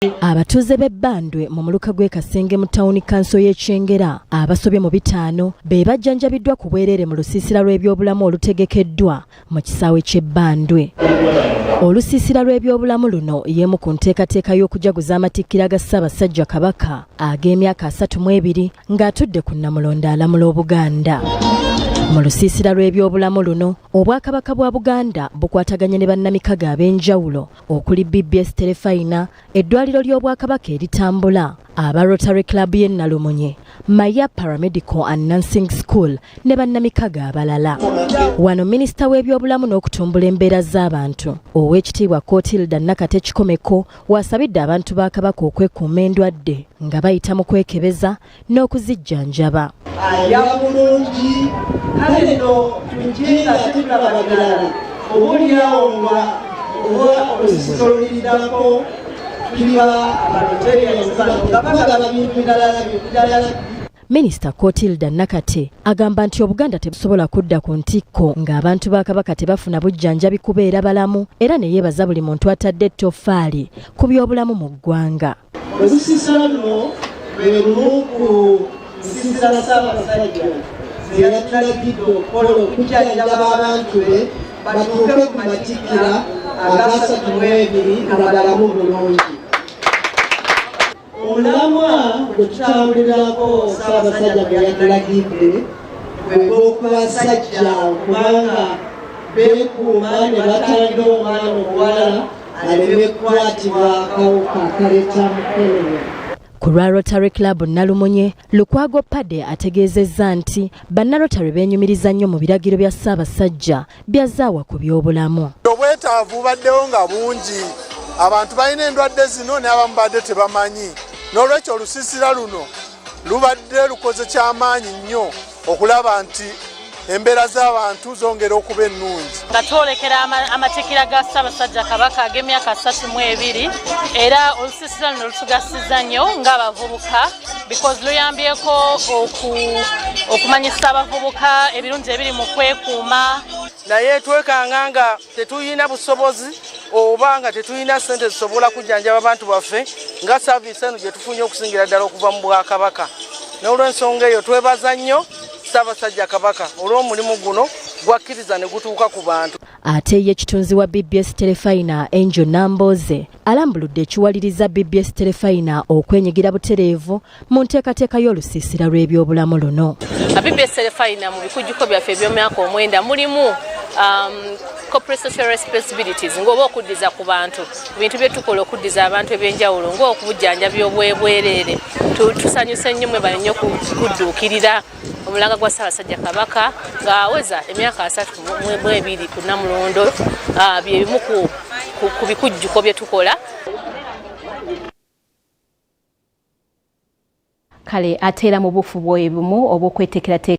Abatuuze b'e Bbandwe mu muluka gw'e Kasenge mu tawuni kanso y'e Kyengera abasobye mu 5 be bajjanjabiddwa ku bwereere mu lusiisira lw'ebyobulamu olutegekeddwa mu kisaawe ky'e Bbandwe. Olusiisira lw'ebyobulamu luno y'emu ku nteekateeka y'okujaguza amatikkira ga Ssaabasajja Kabaka ag'emyaka 32 ng'atudde ku Nnamulondo alamula Obuganda. Mu lusiisira lw'ebyobulamu luno, Obwakabaka bwa Buganda bukwataganye ne bannamikago ab'enjawulo okuli BBS Terefayina, eddwaliro ly'Obwakabaka eritambula, aba Rotary Club y'e Nalumunye, Maya Paramedical and Nursing School ne bannamikago abalala. Wano minisita w'ebyobulamu n'okutumbula embeera z'abantu Oweekitiibwa Cotilda Nakate Kikomeko wasabidde abantu ba Kabaka okwekuuma endwadde nga bayita mu kwekebeza n'okuzijjanjaba. Alya bulungi, kale nno tujje nga tetulaba birala, oboolyawo nga oba olusiisira oluliddako tuliba abaloteri nga bagaba bintu birala birala. Minisita Cotilda Nakate agamba nti Obuganda tebusobola kudda ku ntikko ng'abantu ba Kabaka tebafuna bujjanjabi kubeera balamu, era ne yeebaza buli muntu atadde ettoffaali ku byobulamu mu ggwanga. Olusiisira luno lwe lumu ku nsiisira Ssaabasajja ze yatulagidde okukola okujjanjaba abantu be batuuke ku matikkira aga 32 nga balamu bulungi. Omulamwa gwe tutambulirako Ssaabasajja gwe yatulagidde gwe gw'okubasajja kubanga beekuuma ne batangira omwana omuwala aleme kukwatibwa akawuka akaleeta mukenenya. Ku lwa Rotary Club Nalumunye, Lukwago Pade ategeezezza nti bannarotary beenyumiriza nnyo mu biragiro bya Ssaabasajja byazaawa ku byobulamu. Obwetaavu bubaddewo nga bungi, abantu balina endwadde zino naye abamu badde tebamanyi, n'olwekyo olusiisira luno lubadde lukoze kyamaanyi nnyo okulaba nti embeera z'abantu zongera okuba ennungi. Nga twolekera amatikkira ga Ssaabasajja Kabaka ag'emyaka 32, era olusiisira luno lutugasiza nnyo ng'abavubuka because luyambyeko okumanyisa abavubuka ebirungi ebiri mu kwekuuma. Naye twekanga nga tetulina busobozi oba nga tetulina ssente zisobola kujjanjaba abantu baffe nga saaviisi eno gye tufunye okusingira ddala okuva mu Bwakabaka. N'olw'ensonga eyo twebaza nnyo Ssaabasajja Kabaka olw'omulimu guno gwakkiriza ne gutuuka ku bantu. Ate ye kitunzi wa BBS Terefayina Angel Namboze alambuludde ekiwaliriza BBS Terefayina okwenyigira butereevu mu nteekateeka y'olusiisira lw'ebyobulamu luno. BBS Terefayina mu bikujjuko byaffe eby'omyaka 9 mulimu corporate social responsibilities, ng'oba okuddiza ku bantu bintu bye tukola, okuddiza abantu ebyenjawulo ng'okubujjanjabi obwebwereere. Tusanyuse nnyo, mwebale nnyo kudduukirira omulanga gwa Ssaabasajja Kabaka ng'aweza emyaka 32 ku Nnamulondo. Bye bimu ku bikujjuko bye tukola. Kale ate era mu bufu bwebumu obw'okweteekerateekera.